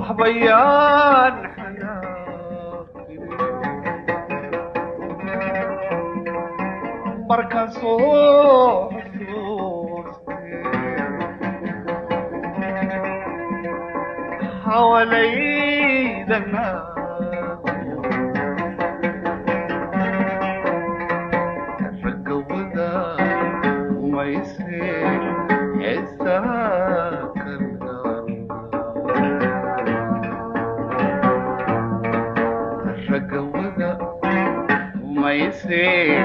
Waxbayaan xanaaqin markaan soo xusuustay xawalayda naago ragga wada umaysee heesaha kalgaalka ragga wada umaysee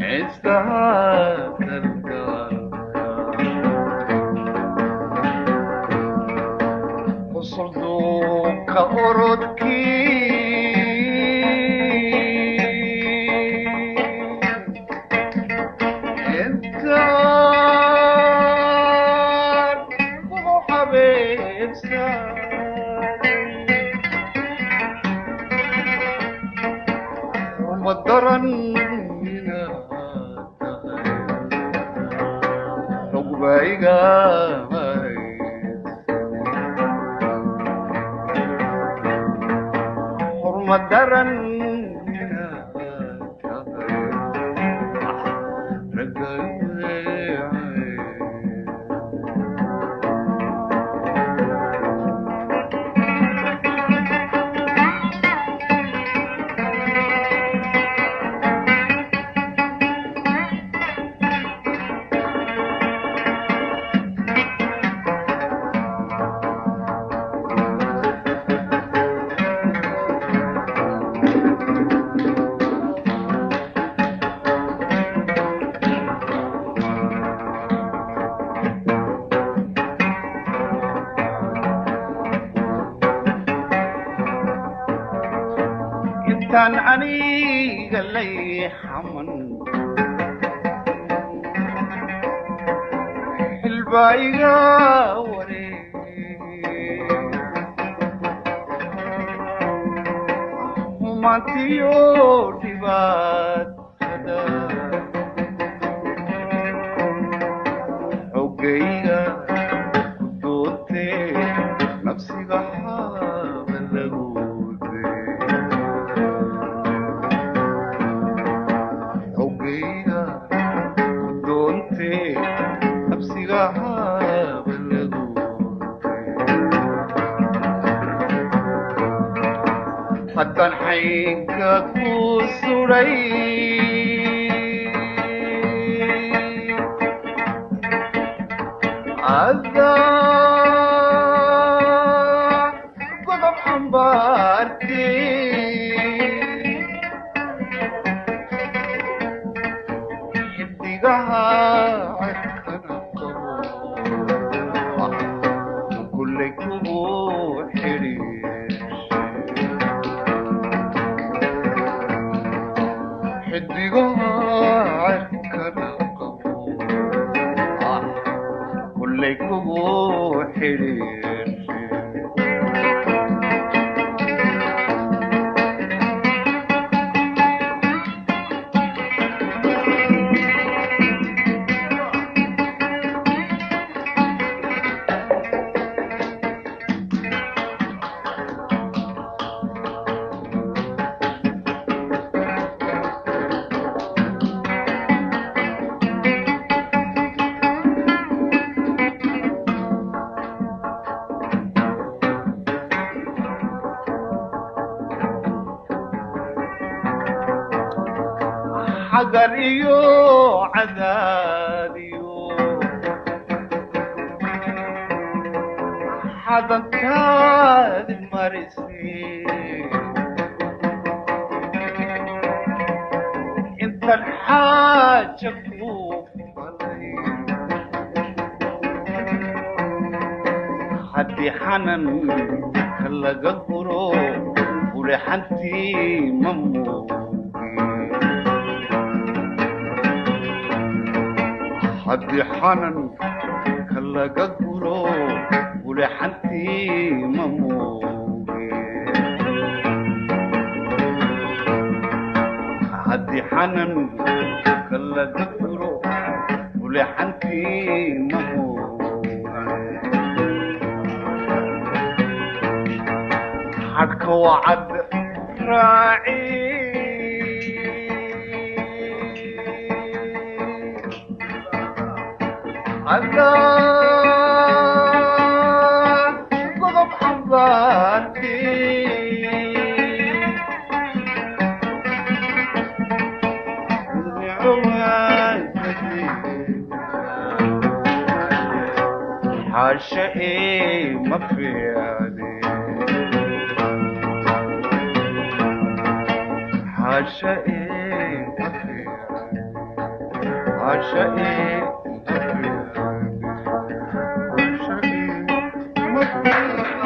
heesaha kalgaalka qusulduubka orodkii intaan kugu xabeebsanay uma daran inaad tahay rogba igama xurma daran inaad tahay ragga intaan aniga lay xaman xilbaa iga wareeg humaantiyo dhibaatada xoggayga ku doontee nafsiga xaaba lagu xoggayga ku doontee nafsiga xaaba lagu haddaan xaynka ku suray adaa godob xambaartay xidigaha cirkana qabo kulley kugu xidhiirshay xidigaha cirkana qabo kulley kugu xidhiirshay xagar iyo cadaadiyo xadankaadi marisay intan xaaja ku falay haddii xanan ka laga guro ulexantii ma moogi haddii xanan ka laga guro ulexantii ma moogi haddii xanan ka laga guro ulexantii ma moogi Cadka wacad raaci. Cadaad godob xambaarti, xaasha ii ma fiicni, xaasha ii ma fiicni, xaasha ii ma fiicni, xaasha ii ma fiicni.